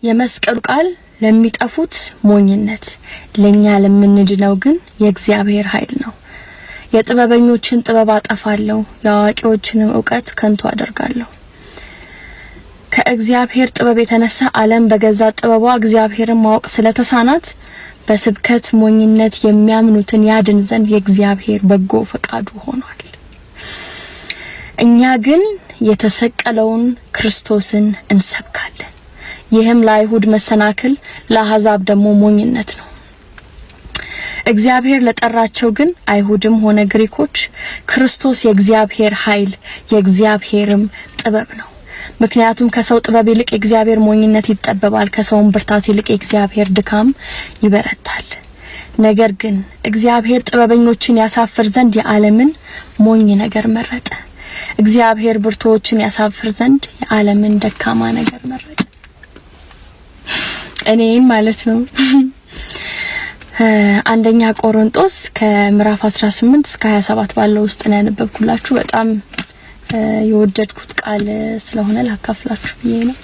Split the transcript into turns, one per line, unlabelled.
የመስቀሉ ቃል ለሚጠፉት ሞኝነት፣ ለኛ ለምንድነው ግን የእግዚአብሔር ኃይል ነው። የጥበበኞችን ጥበብ አጠፋለሁ፣ የአዋቂዎችንም እውቀት ከንቱ አደርጋለሁ። ከእግዚአብሔር ጥበብ የተነሳ ዓለም በገዛ ጥበቧ እግዚአብሔርን ማወቅ ስለተሳናት በስብከት ሞኝነት የሚያምኑትን ያድን ዘንድ የእግዚአብሔር በጎ ፈቃዱ ሆኗል። እኛ ግን የተሰቀለውን ክርስቶስን እንሰብካለን። ይህም ለአይሁድ መሰናክል፣ ለአሕዛብ ደግሞ ሞኝነት ነው። እግዚአብሔር ለጠራቸው ግን አይሁድም ሆነ ግሪኮች ክርስቶስ የእግዚአብሔር ኃይል የእግዚአብሔርም ጥበብ ነው። ምክንያቱም ከሰው ጥበብ ይልቅ የእግዚአብሔር ሞኝነት ይጠበባል፣ ከሰውም ብርታት ይልቅ የእግዚአብሔር ድካም ይበረታል። ነገር ግን እግዚአብሔር ጥበበኞችን ያሳፍር ዘንድ የዓለምን ሞኝ ነገር መረጠ። እግዚአብሔር ብርቱዎችን ያሳፍር ዘንድ የዓለምን ደካማ ነገር መረጠ። እኔም ማለት ነው። አንደኛ ቆሮንጦስ ከምዕራፍ 18 እስከ 27 ባለው ውስጥ ነው ያነበብኩላችሁ። በጣም የወደድኩት ቃል ስለሆነ ላካፍላችሁ ብዬ ነው።